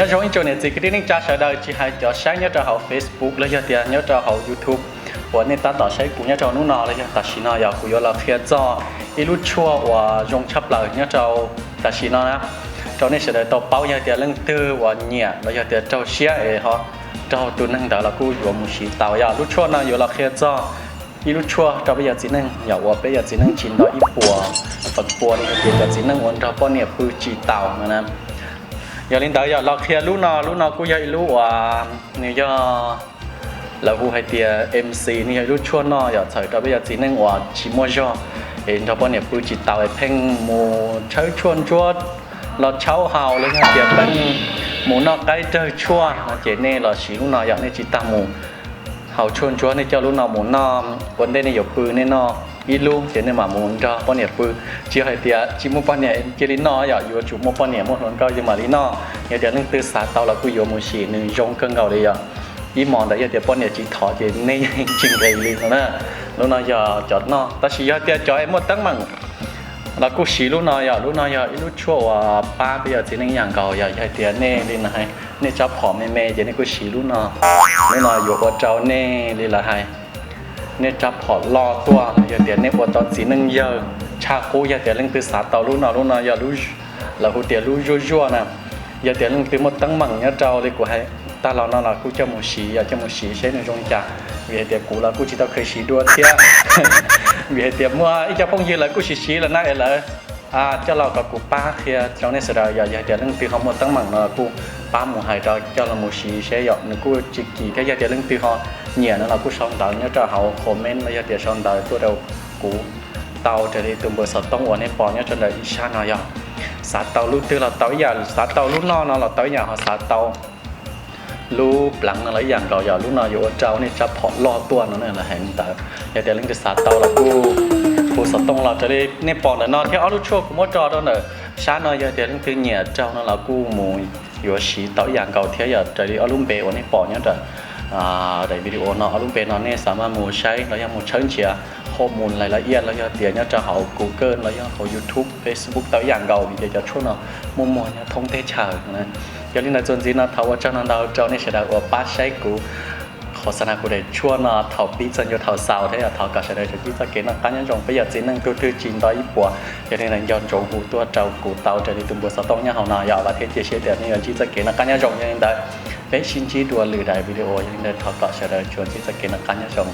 Nyob zoo ib tsoom niam txiv kwv tij neej tsa sawv daws, tsis hais cov saib nyob rau hauv Facebook los yog tias nyob rau hauv YouTube uas nej tab tom saib kuv nyob rau hnub no los yog tam sim no, yog kuv yuav los qhia txog ib lub tshuaj uas zoo tshaj plaws nyob rau tam sim no na, rau nej sawv daws tau paub, yog tias leej twg uas nyiam los yog tias raug siab es ho raug tus neeg ntawd los kuj yuav mus siv tau. Yog lub tshuaj no yuav los qhia txog ib lub tshuaj rau peb yog txiv neej, yog uas peb yog txiv neej tsis nto ib puas feem pua li hais tias cov txiv neej uas nrog poj niam pw tsis taus no na. Yog li ntawd yog los qhia lub no, lub no kuj yog ib lub uas nws yog lawv hu hais tias M C, nws yog ib lub tshuaj noj yog txhawm rau peb yog txiv neej uas tsis muaj zog es nrog poj niam pw tsis taus es pheej mus tshawb tshuaj ntsuab los tshawb haus los yog tias pheej mus noj qaib rawg tshuaj no ces nej los siv lub no, yog nej tsis tas mus haus tshuaj ntsuab, nej coj lub no mus noj ua ntej nej yuav pw, nej noj ib lub ces nej mam mus nrog poj niam pw. Tsis yog hais tias tsis muaj poj niam cia li noj, yog yuav tsum muaj poj niam muaj hluas nkauj yus mam li noj. Yog tias leej twg xav tau los kuj yuav mus siv, nws zoo kawg nkaus li yog ib hmos ntawd yog tias poj niam tsis thov ces nej yeej tsis nkees li no na. Lub no yog cov noj, tab sis yog tias cov es muaj teeb meem los kuj siv lub no, yog lub no yog ib lub tshuaj uas pab peb yog txiv neej ib yam nkaus. Yog hais tias nej li no hais nej rab phom me me ces nej kuj siv lub no. Lub no yuav ua rau nej li lawv hais nej rab phom loj tuaj, yog tias nej ua tau txiv neej yawg tshaj qub. Yog tias leej twg xav tau lub no, lub no yog lub, lawv hu tias lub zuaj zuaj na. Yog tias leej twg muaj teeb meem nyob rau li kuv hais tag los no los kuj coj mus siv, yog coj mus siv seb nws zoo li cas. Vim hais tias kuv los kuj tsis tau kheev siv dua thiab, vim hais tias muaj ib co phooj ywg lawv kuj siv siv lawm na es lawv coj los kom kuv pab qhia rau nej sawv daws. Yog, yog tias leej twg ho muaj teeb meem no los kuj pab mus hais rau coj los mus siv seb, yog nws kuj tsis kim thiab. Yog tias leej twg ho nyiam no los kuj sau ntawv nyob rau hauv comment los yog tias sau ntawv tuaj rau kuv tau raws li tus npawb xov tooj uas nej pom nyob rau ntawm ib sab no. Yog xav tau lub twg los tau ib yam, xav tau lub no no los tau ib yam, ho xav tau lub pleev no los ib yam nkaus. Yog lub no yuav ua rau nej rab phom loj tuaj no na, lawv hais li ntawd. Yog tias leej twg xav tau los kuj hu xov tooj los raws li nej pom ntawm no thiab ob lub tshuaj kuv muab tso rau ntawm sab no. Yog tias leej twg nyiam raug no los kuj mus yuav siv tau ib yam nkaus thiab. Yog raws li ob lub npe uas nej pom nyob ntawm daim video no, ob lub npe no nej xav mas mus saib los yog mus tshawb nrhiav qho mus lais la iaj los yog tias nyob rau hauv Google los yog hauv YouTube, Facebook tau ib yam nkaus, vim tias cov tshuaj no muaj muag nyob thoob teb chaws. Yog li ntawd txuas ntxiv no thov ua tsaug ntau ntau rau nej sawv daws uas pab saib kuv qhov xav na kuv daim tshuaj no thaum pib txog ntua thaum xaus thiab. Yog thov kom sawv daws tsuas ntsib txoj kev noj qab nyob zoo, peb yog txiv neej tug twg tsis nto ib puas. Yog li ntawd nco ntsoov hu tuaj rau kuv tau raws li tus npawb xov tooj nyob hauv no. Yog vam thiab cia siab tias nej yuav ntsib txoj kev noj qab nyob zoo. Yog li ntawd peb sib ntsib dua lwm daim video. Yog li ntawd thov kom sawv daws tsuas ntsib txoj kev noj qab nyob zoo.